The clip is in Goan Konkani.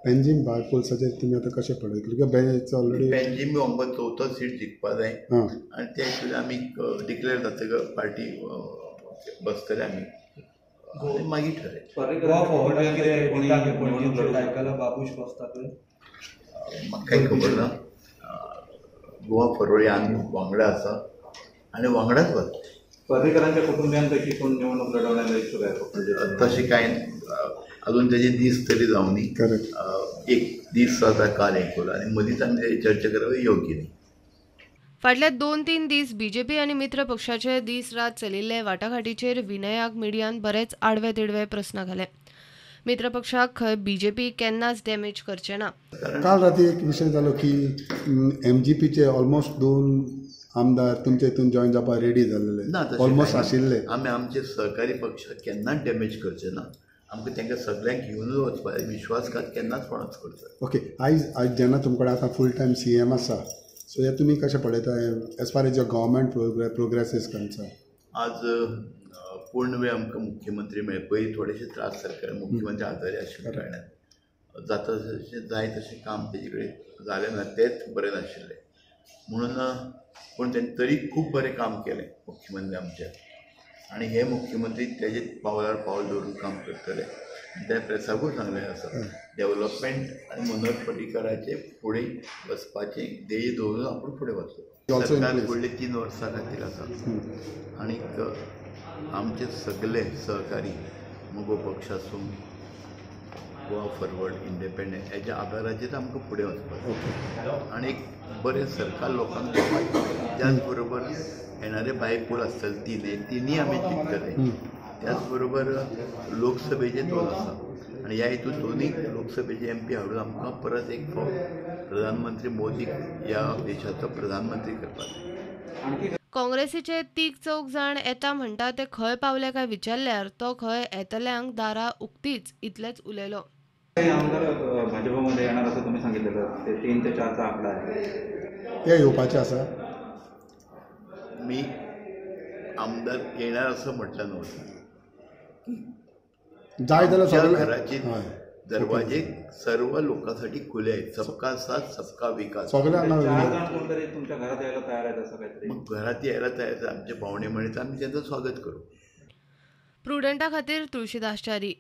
पेंजीम बायपोल्साचेर तुमी आतां कशें पळयतले? कित्याक ऑलरेडी पेंजीम आमकां चवथो सीट जिखपा जाय आनी ते हितून आमी डिक्लेअर जातकच पार्टी बसतले आमी मागीर ठरयतले. म्हाका कांय खबर ना. गोवा फॉरवर्ड आमी वांगडा आसा आनी वांगडाच वता. पर्रीकरांच्या कुटुंबियांपैकी कोण निवडणूक लढवण्याला इच्छुक आहे? तशें कांय अजून तेजे दीस तरी जावनी. एक दीस आतां काल हें करूं आनी मदींच आमी चर्चा करप योग्य न्ही. फाटल्या 2-3 दीस बीजेपी आनी मित्र पक्षाचे दीस रात चलिल्ले वाटाघाटीचेर विनयाक मिडियान बरेच आडवे तिडवे प्रस्न घाले. मित्र पक्षाक खंय बीजेपी केन्नाच डॅमेज करचे ना. काल राती एक विशय जालो की एमजीपीचे ऑलमोस्ट 2 आमदार तुमचे हितून जॉयन जावपाक रेडी जाल्ले, ऑलमोस्ट आशिल्ले. आमी आमचे सहकारी पक्ष केन्नाच डॅमेज करचे ना. आमकां तांकां सगळ्यांक घेवनूच वचपाक जाय. विश्वासघात केन्नाच कोणाच करचो. ओके, आयज आयज जेन्ना तुमकडे आतां फूल टायम सीएम आसा, सो हे तुमी कशें पळयता as far as your government progress is concern? आज पूर्ण वेळ आमकां मुख्यमंत्री मेळ्ळे. पयलीं थोडेशे त्रास जाले कारण मुख्यमंत्री आजारी आशिल्ल्या कारणान जाता तशें जाय तशें काम तेजे कडेन जालें ना, तेंच बरें नाशिल्लें म्हणून. पूण तेणें तरी खूब बरें काम केलें मुख्यमंत्री आमच्या, आनी हे मुख्यमंत्री तेजे पावलार पावल दवरून काम करतले. तें प्रेसाकूय सांगलें आसा, डेवलपमेंट आनी मनोहर पर्रीकराचें फुडें वचपाचें ध्येय दवरून आपूण फुडें वचलो. सरकार फुडले 3 वर्सां खातीर आसा आनीक आमचे सगळे सहकारी मगो पक्ष आसूं, गोवा फॉरवर्ड, इंडिपेंडंट हेच्या आदाराचेर आमकां फुडें वचपाक आनी एक बरें सरकार लोकांक दिवपाक. त्याच बरोबर येणारे बायपोल आसतले 3 आमी जिखतले. त्याच बरोबर लोकसभेचे 2 आसा आनी ह्या हितून 2 लोकसभेचे एमपी हाडून आमकां परत एक फावट प्रधानमंत्री मोदीक ह्या देशाचो प्रधानमंत्री करपाक जाय. काँग्रेसीचे 3-4 जाण येता म्हणटा ते खंय पावले काय विचारल्यार तो खंय येतल्यांक दारां उक्तीच इतलेच उलयलो. आमदार भाजपमध्ये येणार असं तुम्ही सांगितलेलं, ते 3 ते 4 आकडा आहे, ते येवपाचे आसा. मी आमदार येणार असं म्हटलं नव्हतं. जाय जाल्यार घराचे दरवाजे सर्व लोकांसाठी खुले आहेत. सबका साथ सबका विकास. सगळ्यांना 4 जण कोणतरी तुमच्या घरात यायला तयार आहेत असं काहीतरी. मग घरात यायला तयार आमचे पाहुणे म्हणत आम्ही त्यांचं स्वागत करू. प्रुडंटा खातीर तुळशीदास च्यारी.